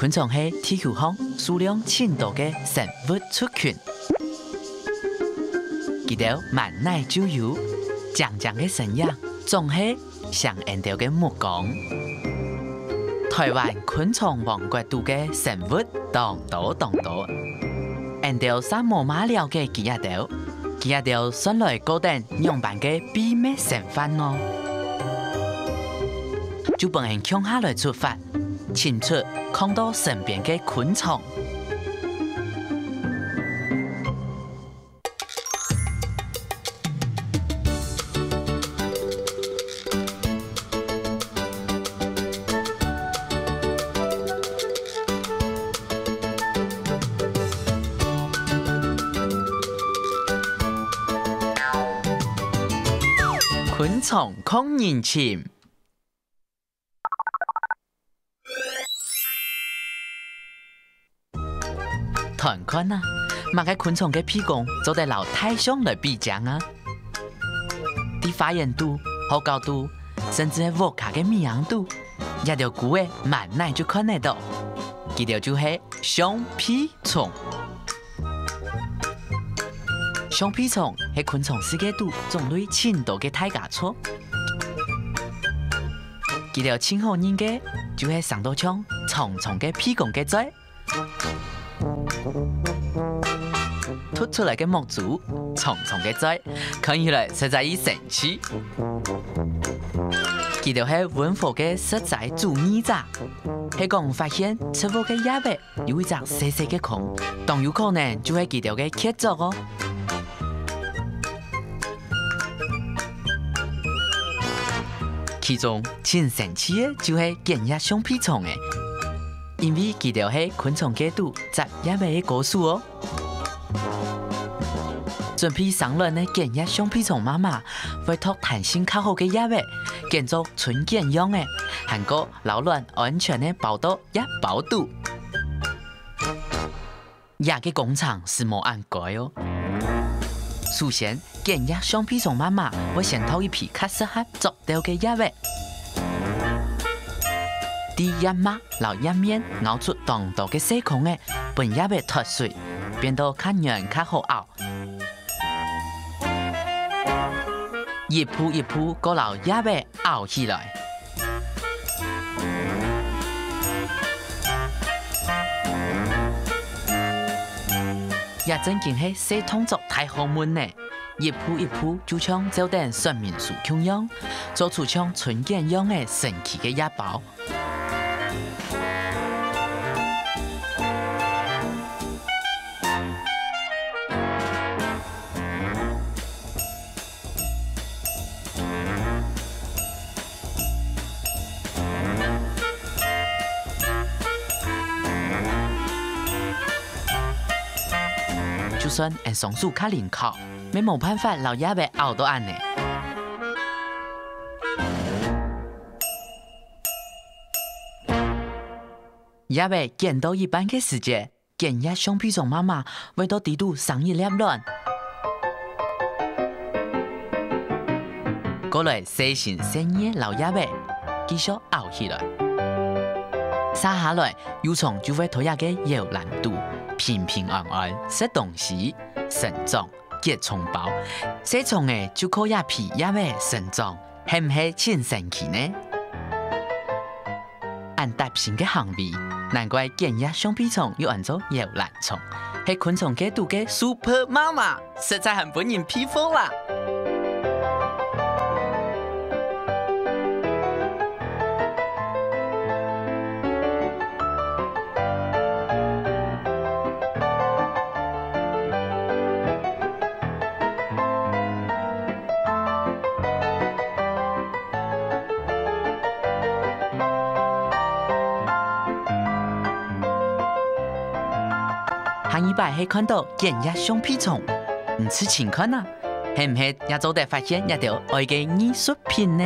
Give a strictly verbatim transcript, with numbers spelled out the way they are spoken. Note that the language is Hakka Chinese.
昆蟲係地球項數量盡多个生物族群。佢兜滿哪就有，靚靚个身影，總係 吸引𠊎兜个目光。臺灣昆蟲王國肚个生物當多當多，𠊎兜嗄無麼了解佢兜，佢兜算來過等仰般个祕密生活呢？就分𠊎共下來出發，尋出囥到身邊个昆蟲。 昆蟲囥人尋。 斷看啊，麼个昆蟲个鼻公做得摎大象來比靚啊？在花園肚、學校肚，甚至係屋下个尾行肚，這兜跍仔滿哪就看得著。佢兜就係 象鼻蟲。象鼻蟲係昆蟲世界肚種類盡多个大家族。佢兜盡好認个，就係生到像長長个鼻公个嘴，凸出來个目珠，長長个嘴，看起來實在異生趣。佢兜係溫和个食齋主義者，係講發現植物个葉仔 有一隻細細个空，當有可能就係佢兜个傑作哦。其中盡生趣个就係繭葉象鼻蟲仔，因為佢兜係昆蟲界肚摘葉仔个高手哦。準備生卵个繭葉象鼻蟲媽媽會擇彈性較好个葉仔，揀做春繭樣仔，還過摎卵安全个包到 這包肚。這个工程係無恁該哦。首先，繭葉象鼻蟲媽媽會先擇一批較適合著兜个葉仔，在葉脈摎葉面拗出當多个細空仔，分葉仔脫水，變到較軟較好拗。 一步一步過摎葉仔拗起來。這正經係細動作大學問呢！一步一步就像照等說明書共樣，做出像春繭樣仔神奇个葉包。 就算𫣆雙手較靈巧，乜無辦法摎葉仔拗到恁呢。葉仔捲到一半个時節， 繭葉象鼻蟲媽媽會到底肚生一粒卵，過來細心細意摎葉仔繼續拗起來。續下來，幼蟲就會在這个搖籃肚平平安安食東西、成長、結蟲包。細蟲仔就靠這批葉仔成長，係毋係盡神奇呢？ 恁貼心个行為，難怪繭葉象鼻蟲又安做搖籃蟲，係昆蟲界肚个super媽媽，實在還分人佩服啦！ 下二擺係看著繭葉象鼻蟲，毋使尋看啊，係毋係也做得發現這兜愛个藝術品呢？